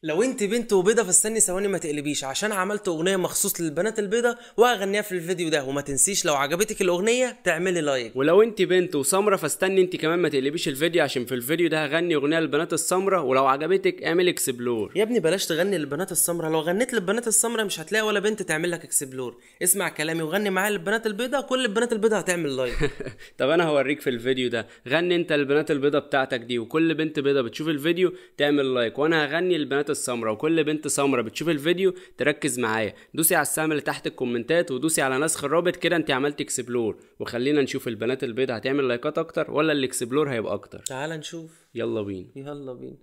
لو انت بنت وبيضه فاستني ثواني ما تقلبيش، عشان عملت اغنية مخصوص للبنات البيضة وهغنيها في الفيديو ده، وما تنسيش لو عجبتك الاغنية تعملي like. ولو انت بنت وسمره فاستني انت كمان ما تقلبيش الفيديو، عشان في الفيديو ده هغني اغنية للبنات السمرة، ولو عجبتك اعمل explore. يا ابني بلاش تغني للبنات السمرة، لو غنيت للبنات السمرة مش هتلاقي ولا بنت تعمل لك explore. اسمع كلامي وغني معايا للبنات البيضة، كل البنات البيضة هتعمل like. طب انا هوريك في الفيديو ده، غني انت للبنات البيضة بتاعتك دي، وكل بنت بيضة بتشوف الفيديو تعمل like، وانا هغني للبنات السمراء، وكل بنت سمراء بتشوف الفيديو تركز معايا. دوسي على السهم اللي تحت الكومنتات ودوسي على نسخ الرابط، كده انت عملت explore. وخلينا نشوف البنات البيضة هتعمل لايكات اكتر ولا ال explore هيبقى اكتر. تعال نشوف، يلا بينا يلا بينا.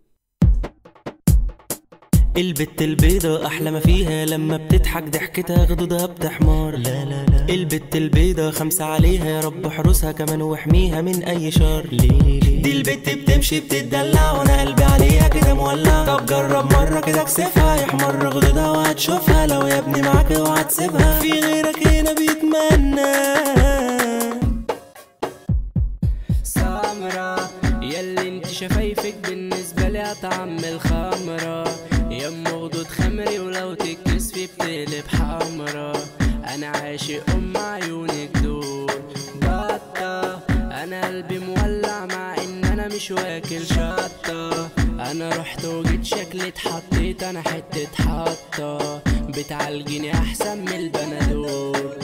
البت البيضة أحلى ما فيها لما بتضحك ضحكتها خدودها بتحمر. لا لا لا، البت البيضة خمسة عليها، يا رب احرسها كمان واحميها من أي شر. ليه ليه؟ دي البت بتمشي بتدلع وأنا قلبي عليها كده مولع. طب جرب مرة كده اكسفها، يحمر خدودها وهتشوفها، لو يا ابني معاك اوعى تسيبها، في غيرك هنا بيتمنى. سمرة ياللي انت شفايفك بالنسبة لي أطعم من الخمرة، يا خدود خمري ولو تتكسفي بتقلب حمرا. انا عاشق ام عيونك دول بطة، انا قلبي مولع مع ان انا مش واكل شطة. انا رحت وجيت شكلي اتحطيت انا حتة حطة، بتعالجيني احسن من البنادول.